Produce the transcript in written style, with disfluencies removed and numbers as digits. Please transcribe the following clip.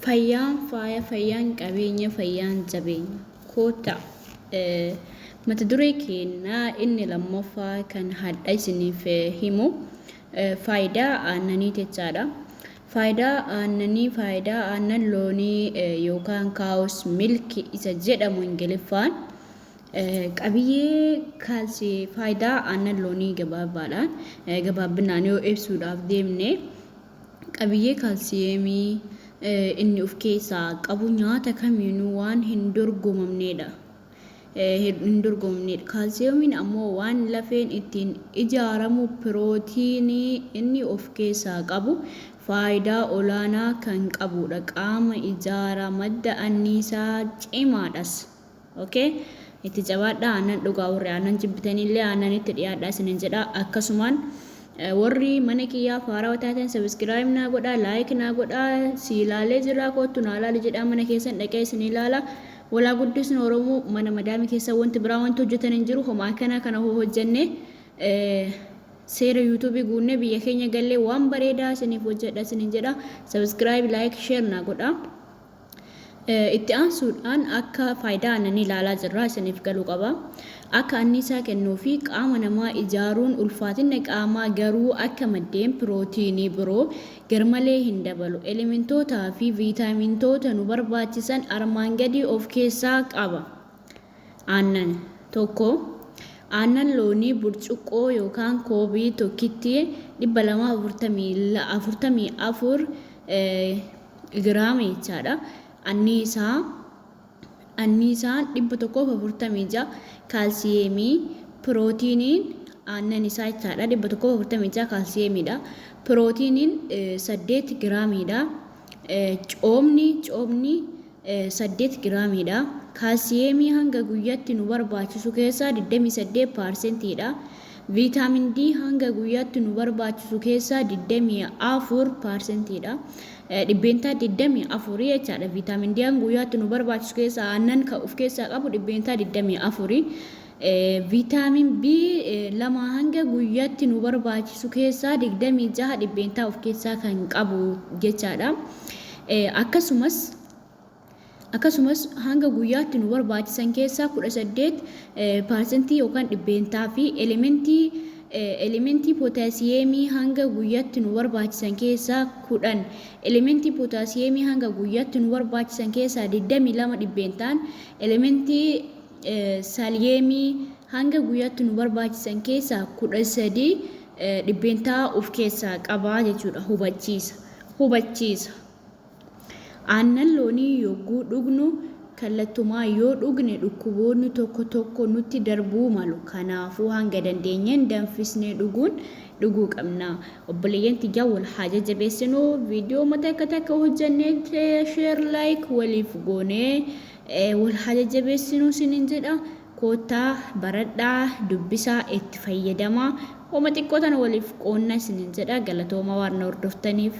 Fayyaan faaya, fayyaan qabeenya, fayyaan jabeenya. Koottaa mata duree keenya inni lammaffaa kan hadha isiniif himu faayidaa aannanii jechaadha. Faayidaa aannanii, faayidaa aannan loonii yookaan kaawus milki isa jedhamu Ingiliffaan qabiyyee kaalsii faayidaa aannan loonii gabaabaadhaan gabaabbinaan yoo ibsuudhaaf deemne, qabiyyee kaalsiyeemii inni of keessaa qabu nyaata kamiinuu waan hin dorgomamneedha. Hin dorgomamneedha. Kaalsiyeemiin ammoo waan lafeen ittiin ijaaramu, pirootiinii inni of keessaa qabu faayidaa olaanaa kan qabudha. Qaama ijaara, madda anniisaa cimaadhas. Okay? Itti jabaadhaa, aannan dhugaa. Warri aannan jibbitanillee aannanitti dhiyaadhaa isinin jedha. Akkasumaan warri mana kiyyaa haarawaa taatan subscribe naa godhaa, like naa godhaa, si ilaalee jira, kottu naa ilaali jedhaa, mana keessan dhaqee isin ilaala. Walaa guddisnu Oromoo. Mana madaamii keessa wanti biraa wanti hojjetan hin jiru. Homaa akkana kana hoo hojjenne, seera YouTubeii guunnee biyya keenya gallee waan bareedaa isiniif hojjedha isinin jedha. Subscribe, like, share naa godhaa. Itti aansuudhaan akka faayidaa aannanii ilaalaa jirra, isiniif galuu qaba. Akka anniisaa kennuu fi qaama namaa ijaaruun ulfaatinna qaamaa garuu akka maddeen pirootiinii biroo garmalee hin dabalu. Elementootaa fi viitaamintoota nu barbaachisan armaan gadii of keessaa qaba. Aannan 1. Aannan loonii burcuqqoo yookaan koobii tokkitti 244 giraama jechaadha. Anniisaa, anniisaan 146 kaalsiyeemii, pirootiiniin aannan isaa jechaadha, 146 kaalsiyeemiidha. Pirootiiniin 8 giraamiidha. Coomni 8 giraamiidha. Kaalsiyeemii hanga guyyatti nu barbaachisu keessaa 28 parsentiidha. Viitaamin D hanga guyyaatti nu barbaachisu keessaa 24 parsentiidha. 24% jechaadha. Viitaamin D hanga guyyaatti nu barbaachisu keessaa aannan kan of keessaa qabu 24%. Viitaamin B 2 hanga guyyaatti nu barbaachisu keessaa 26 dhibbeentaa of keessaa kan qabu jechaadha. Akkasumas hanga guyyaatti nu barbaachisan keessaa 18 paarsentii yookaan dhibbeentaa fi elementii pootaasiyeemii hanga guyyaatti nu barbaachisan keessaa 10, elementii pootaasiyeemii hanga guyyaatti nu barbaachisan keessaa 22 dhibbeentaan, elementii saaliyeemii hanga guyyaatti nu barbaachisan keessaa 13 dhibbeentaa of keessaa qabaa jechuudha. Hubachiisa. Hubachiisa. Aannan loonii yogguu dhugnu kallattumaan yoo dhugne dhukkuboonni tokko tokko nutti darbuu malu. Kanaafuu hanga dandeenyeen danfisnee dhuguun dhuguu qabna. Obboleeyyan tiyya, wal haa jajjabeessinu. Viidiyoo takka takka hojjannee share, like waliif goonee wal haa jajjabeessinu isiniin jedha. Koottaa baradhaa, dubbisaa, itti fayyadamaa. Homa xiqqoo tana waliif qoonna isiniin jedha. Galatooma waan na hordoftaniif.